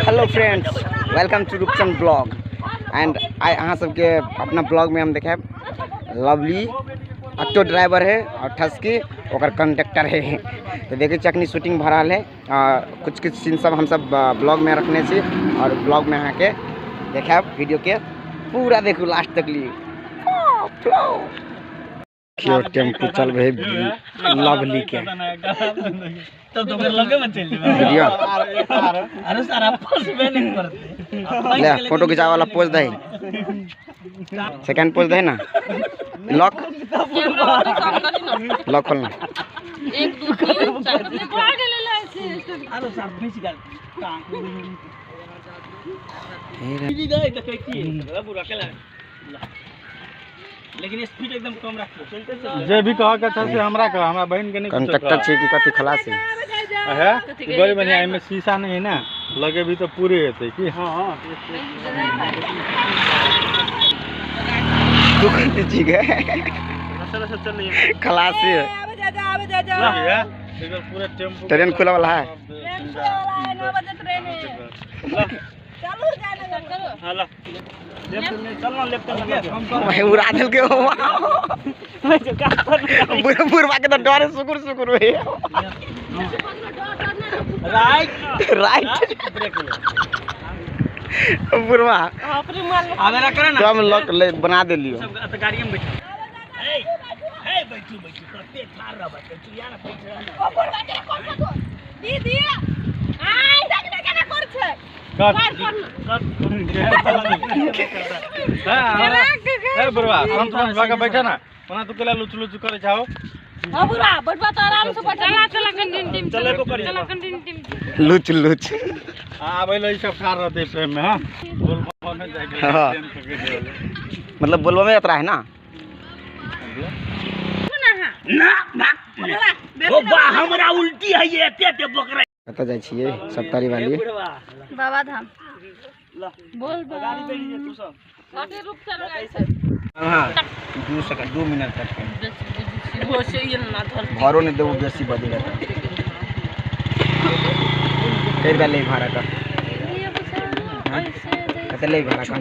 Hello friends, welcome to Rupchand blog. And I अहाँ सबके अपना ब्लॉग में हम देखायब लवली ऑटो ड्राइवर है और ठसकी ओकर कंडक्टर है। तो देखिए अखनी शूटिंग भऽ रहल है। कुछ कुछ सीन सब हम सब ब्लॉग में रखने छी और ब्लॉग में अहाँके देखायब। वीडियो के पूरा देखू लास्ट तक लिए। टेम्पू चल रहे लवली के तब तो लगे में चल वीडियो। अरे सारा फंसबे नहीं करते। ले फोटो खिंचावे वाला पोज दे, सेकंड पोज दे ना। लॉक लॉक खोलना। 1 2 3 4 अरे सर फंस गेल दीदी गए देखै छी बुरा केला, लेकिन स्पीड एकदम कम रखो। जे भी कह के छ से हमरा कह, हमरा बहन के नहीं। कंडक्टर छी कि कथि खलासी है बड़ी बढ़िया। एमे शीशा नहीं है ना, लगे भी तो पूरे हेतै की। हां हां तू कथि छी गे? चल रही है खलासी है। आवे जा जा आवे जा जा। इधर पूरा टेम्पो ट्रेन खुला वाला है। ट्रेन खुला वाला है, 9 बजे ट्रेन है। चलो जाने करो। हां ला लेफ्ट में चलना, लेफ्ट में भाई उड़ा देल के मैं जो का बुढ़ बुढ़वा के तो डरे सुकुर सुकुर होए। राइट राइट ब्रेक ले बुढ़वा अपने माल आवेरा करे ना तो हम लॉक ले बना देलियो। सब तो गाड़ी में बैठो। ए ए बैठू बैठू कते ठार रह बैठू यार बैठ रह। ओ बुढ़वा के कोन को दीदी आइ देख देख केना कर छै। कट कट हां ए बुढ़वा संतोष भागा बैठा ना, ओना तू केला लुच लुच करे छाओ। हां बुढ़वा बैठवा तो आराम से बैठ। चला चला कंटिन्यू टीम चले को करी चला कंटिन्यू टीम लुच लुच। हां आबै ल सब ठार रहते प्रेम में। हां बोलबो में जाके प्रेम पकड़ ले, मतलब बोलबो में यात्रा है ना। ना ना ओ बा हमरा उल्टी है ये एते एते बकरा। कतऽ जाइ छियै सप्तारी वाली? बाबा धाम बोल गाड़ी पे लीजिए तू सब कते रुक चल गाड़ी से। हां 2 सेकंड 2 मिनट तक वो से ये ना धर भाड़ो नहीं देबो बेसी बदले त कई रुपया ले भाड़ा का? कते ले भाड़ा का?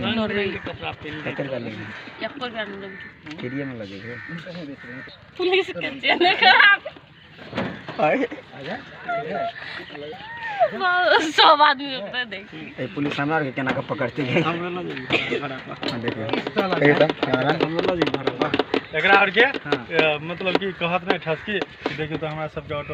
कते रुपया ले? एक रुपया नहीं लेबो, फ्रीए में लगे है पुलिस के चेने खराब सब आदमी उतना देख। ए पुलिस हमरा के केना के पकड़ते है? हमरा ल जाई भाड़ा पर। देखियो कहियो त कैमरा हमरा ल जाई भाड़ा पर। एकरा और के मतलब कि कहत नहीं ठसकी देखियो तो हमरा सब के ऑटो।